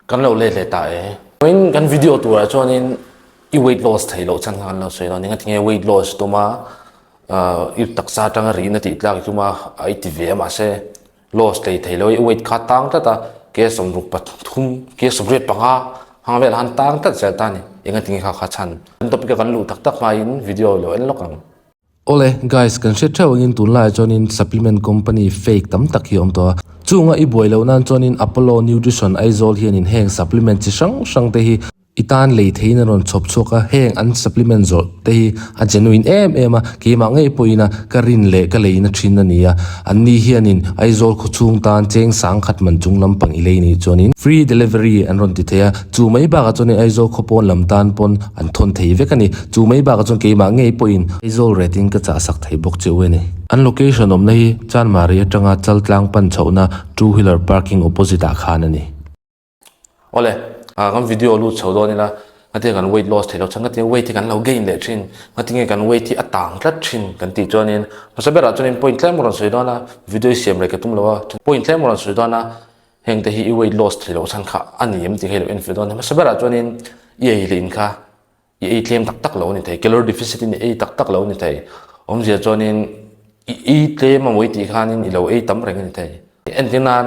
Kan lo let leh ta e. Vawiin kan video turah chuanin i weight loss theih loh chhan kha kan lo sawi dawn a ni. Ngatinge weight loss tuma i taksa atanga rihna tih tlak i tum a, i ti ve a mahse loss tlei thei lo i weight kha tang tlat a, ke 63 ke 85 hang velah khan tang tlat zel ta a ni. Engatinge kha kha chhan. Kan topic a kan luh tak tak hmain video i lo en lawk ang. Awle, guys, kan hre theuh angin tunlaiah chuanin supplement company fake tam tak hi a awm tawh a. Chunga i buai loh nan chuanin Apollo Nutrition Aizawl hianin heng supplement chi hrang hrang te hi i tan lei theiin a rawn chhawp chhuak a, heng an supplement zawrh te hi a genuine em em a, keimah ngei pawhin a ka rin leh ka leina thin a ni a. Anni hianin Aizawl khawchhung tan cheng sangkhat man chung lampang i lei nih chuanin free delivery an rawn ti thei a, chu mai bakah chuanin Aizawl khawpawn lam tan pawn an thawn thei vek a ni. Chu mai bakah chuan keimah ngei pawhin Aizawl rate in ka chah sak thei bawk che u a ni. An location awmna hi Chanmari atanga Chaltlang pan chhohna two wheeler parking opposite ah khan a ni. Awle, kan video lut chho dawn ila, ngatinge kan weight loss thei lo chuan ngatinge weight hi kan lo gain leh thin, ngatinge kan weight hi a tang tlat thin kan tih chuanin hmasa berah chuanin point tlem ka rawn sawi dawn a, video hi siam rei ka tum lo a, point tlem ka rawn sawi dawn a, hengte hi i weight loss thei loh chhan kha a ni em tih kha i lo en fel dawn a ni. Hmasa berah chuanin i ei leh in kha I ei tlem tak tak lo a ni thei, calorie deficit in i ei tak tak lo a ni thei. Awmzia chuanin i ei tlem a mawi tih khanin i lo ei tam reng a ni thei. Entir nan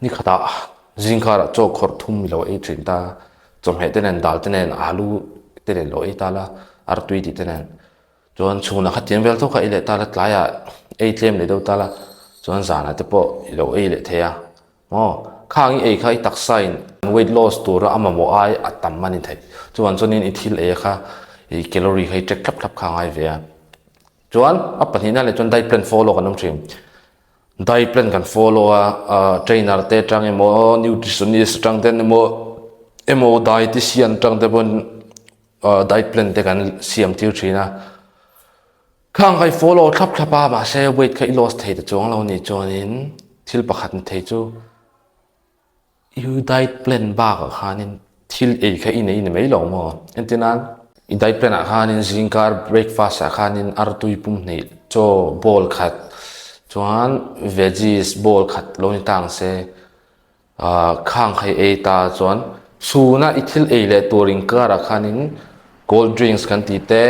ni khatah zingkarah chaw khawrh thum i lo ei thin ta, chawhmeh te nen dal te nen alu te nen lo ei ta la, artui tih te nen. Chuan chhunah kha tiang vel tho kha ei leh ta la, tlaiah ei tlem leh deuh ta la, chuan zanah te pawh i lo ei leh thei a. Maw? Khang i ei kha i taksa in weight loss tura a mamawh ai a tam a ni thei. Chuan chuanin i thil ei kha i calorie kha i check thlap thlap kha a ngai ve a. Chuan a pahnihna leh chuan diet plan follow kan awm thin. Diet plan kan follow a, trainer te atang emaw nutritionist atang ten emaw emaw dietician atang te pawn diet plan te kan siam tir thin a. Khang kha i follow thlap thlap a, mahse weight kha i loss thei ta chuang lo nih chuanin thil pakhat ni thei chu i diet plan bakah khanin thil ei kha i nei ni mai lo maw? Entir nan i diet plan ah khanin zingkar breakfast ah khanin artui pum hnih chaw bowl khat chuan veggies bowl khat lo ni ta ang se. Khang kha i ei ta chuan chhuna i thil ei leh tur inkarah khanin cold drinks kan tih te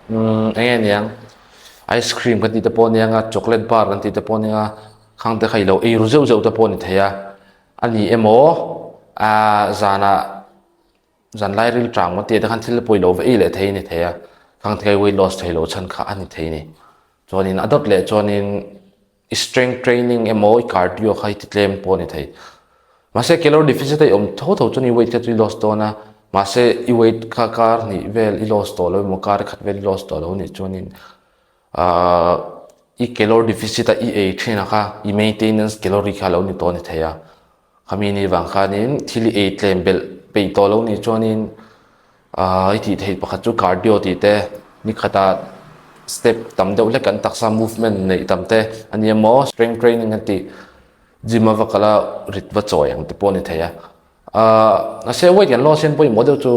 eng nge niang ice cream kan tih te pawh aniang a chocolate bar kan tih te pawh aniang a khang te kha i lo ei ru zeuh zeuh te pawh a ni thei a a ni emaw ah zanah zanlai ril tang maw tih te khan thil pawh i lo va ei leh thei a ni thei a khang te kha i weight loss thei loh chhan kha a ni thei a ni chuanin a dawt leh chuanin. I strength training emaw i cardio kha i ti tlem pawh a ni thei. Mahse calorie deficit a i awm tho tho chuan i weight kha chu i loss dawn a, mahse i weight kha kar hnih vel i loss tawh lo emaw kar khat vel i loss tawh lo nih chuanin ahh i calorie deficit a i ei thin a kha i maintenance calorie kha a lo ni tawh a ni thei a. Khami ni vang khanin thil i ei tlem belh peih tawh lo nih chuanin ahh i tih theih pakhat chu cardio tih te ni khatah step tam deuh hlek kan taksa movement neih tam te a ni emaw strength training an tih gym a va kal a rit va chawi ang te pawh a ni thei a ahh mahse weight kan loss hian pawimawh deuh chu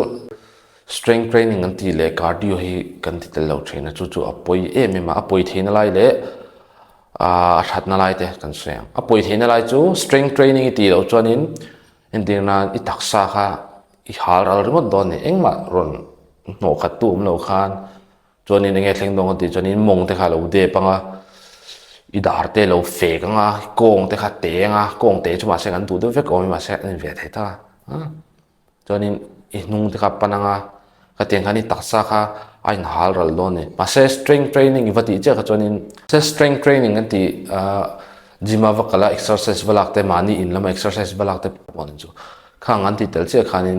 strength training an tih leh cardio hi kan ti tel lo thin a chu chu a pawi em em a a pawi theihna lai leh. a thatna lai te kan sawi ang. A pawi theihna lai chu strength training i tih loh chuanin entir nan i taksa kha i hal ral ringawt dawn a ni. Engmah rawn hnawh khat tu awm lo khan chuanin enge thleng dawn ka tih chuanin mawng te kha a lo dep ang a, i dar te a lo fek ang a, kawng te kha a te ang a, kawng te chu mahse kan duh deuh vek awm e mahse a ni ve thei tak a. Chuanin i hnung te kha a pan ang a, khatiang khan i taksa kha a inhal ral dawn a ni. Mahse strength training i va tih chiah kha chuanin strength training an tih ah gym a va kal a exercise va lak te mahni in lama exercise va lak te pawh ni chu khang an tih tel chiah khanin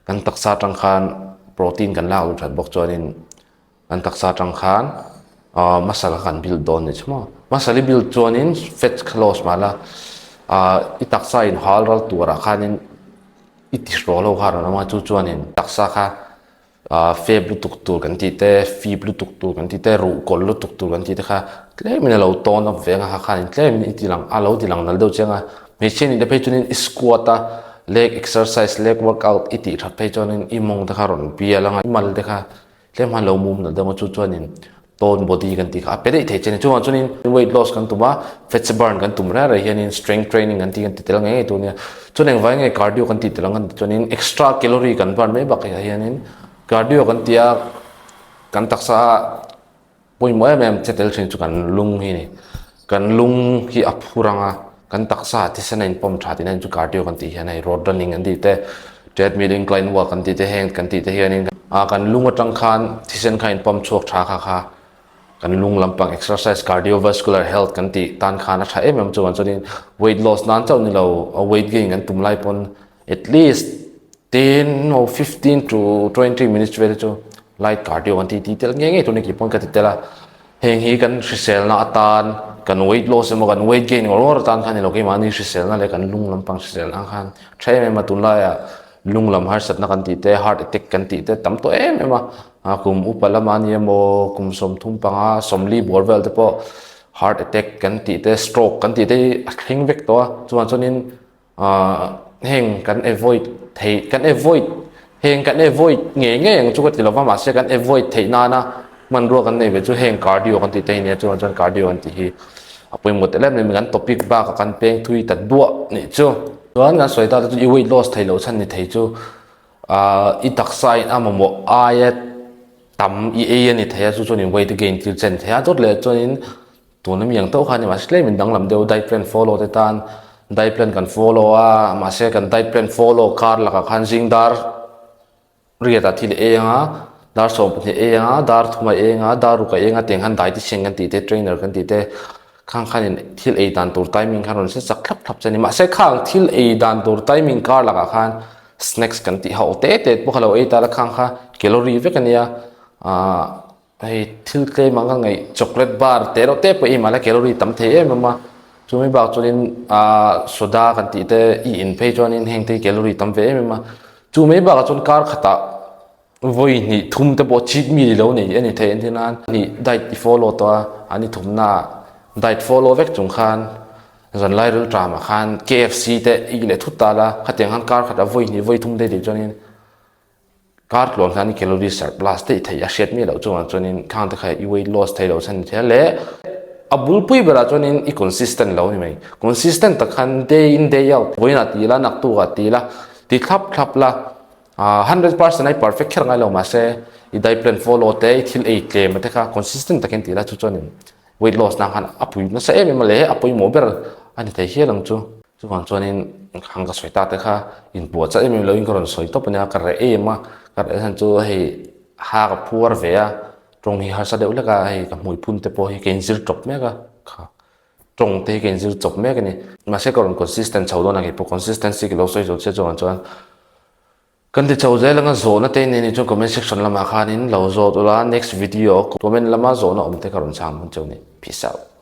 kan taksa atang khan protein kan lak luh that bawk chuanin kan taksa atang khan ah muscle kha kan build dawn a ni chu maw. Muscle i build chuanin fats kha loss mahla ah i taksa inhal ral turah khanin I ti hraw lo kha rawn awm a, chu chuanin taksa kha fep lutuk tur kan tih te, fip lutuk tur kan tih te, ruh kawlh lutuk tur kan tih te kha tlemin a lo tawn up ve ang a, kha khanin tlemin i ti lang a lo ti lang nal deuh chiang a. Hmeichhia nih te phei chuanin i squat a, leg exercise, leg workout i tih that phei chuanin i mawng te kha rawn bial ang a, i mal te kha tlem khan lo mum nal deuh ang a, chu chuanin. Tone body kan tih kha a pe daih thei che a ni. Chuvang chuanin weight loss kan tum a, fats burn kan tum reng reng hianin strength training kan tih kan ti tel ngei ngei tur a nia. Chuan engvai nge cardio kan tih tel ang kan tih chuanin extra calorie kan burn mai bakah hianin cardio kan tih a kan taksa a pawimawh em em che tel thin chu kan lung hi a ni. Kan lung hi a phur ang a, kan taksa ah thisen a inpawm tha tihna chu cardio kan tih hian hei road running kan tih te, treadmill incline walk kan tih te heng kan tih te hianin ah kan lung atang khan thisen kha inpawm chhuak tha kha kha kan lung lampang exercise cardiovascular health kan tih tan khan a tha em em chuan chuanin weight loss nan chauh ni lo a weight gain kan tum lai pawn at least 10 or 15 to 20 minutes vel chu light cardio kan ti ti tel ngei ngei tur ni kei pawn ka ti tel a heng hi kan hriselna atan kan weight loss emaw kan weight gain ngawr ngawr atan khan ni lo keimahni hriselna leh kan lung lampang hriselna ang khan tha em em a tunlaiah lung lam harsatna kan tih te heart attack kan tih te tam tawh em em a kum upa lama ni emaw kum 35 40 bawr vel te pawh heart attack kan tih te stroke kan tih te hi a thleng vek tawh a chuvang chuanin Ahh heng kan avoid theih kan avoid heng kan avoid ngei ngei ang chu ka ti lova mahse kan avoid theih nana hmanrua kan nei ve chu heng cardio kan tih te hi nia chuan chuan cardio kan tih hi a pawimawh tel em em kan topic bakah kan peng thui ta duah nih chu. Chuan kan sawi ta te chu i weight loss theih loh chhan ni thei chu ahh i taksa in a mamawh aia tam i ei a ni thei a chu chuan in weight gain tir che a ni thei a dawt leh chuanin Tuna mi ang tawh kha ni mahse tlem in danglam deuh diet plan follow te tan diet plan kan follow a mahse kan diet plan follow kar lakah khan zing dar riat ah thil ei anga dar 12 ei anga dar thum ah ei anga dar ruk ah ei anga tiang khan dietitian kan tih te trainer kan tih te khang khan in thil ei dan tur timing khan rawn hre chak thlap thlap che a ni mahse khang thil ei dan tur timing kar lakah khan snacks kan tih ho te te pawh kha lo ei ta la khang kha calorie vek a nia ahh. Hei thil tlem ang ka ngaih chocolate bar te reuh te pawh i mahla calorie tam thei em em a, chumi bak chuanin ahh soda kan tih te i in phei chuanin heng te hi calorie tam ve em em a, chu mai bakah chuan kar khatah vawi hnih thum te pawh cheat meal i lo nei a ni thei entir nan hnih diet i follow tawh a, an i thumna ah diet follow vek chung khan zanlai rilṭamah khan KFC te i leh thut ta la, khatiang khan kar khatah vawi hnih vawi thum te tih chuanin. Kar tluang hian calorie surplus daih theih a hriat miah loh chungah chuanin khang te kha i weight loss thei lo chhan ni thei a leh a bulpui berah chuanin i consistent lo a ni mai. Consistent tak khan day in day out vawiinah ti ila naktukah ti ila ti thlap thlap la ah 100% a i perfect kher ngai lo mahse i diet plan follow te i thil ei tlem te kha consistent takin ti ila chu chuanin weight loss nan khan a pui nasa em em a leh a pawimawh ber a ni thei hial ang chu. Chuvang chuanin khang ka sawi ta te kha inpuah chah em em loin ka rawn sawi tawp a nia, ka reh em a, ka reh chhan chu hei ha ka phuar ve a, tawng hi harsa deuh hlek a, hei ka hmui phun te pawh hi ka inzir tawp mek a, kha tawng te hi ka inzir chawp mek a ni. Mahse ka rawn consistent chho dawn a keipawh consistency ka lo sawi zo chiah chuvang chuan kan ti chho zel anga zawhna te in nih chuan comment section lamah khanin lo zawt ula next video comment lama zawhna awm te ka rawn chhang dawn cheu a ni. Peace out.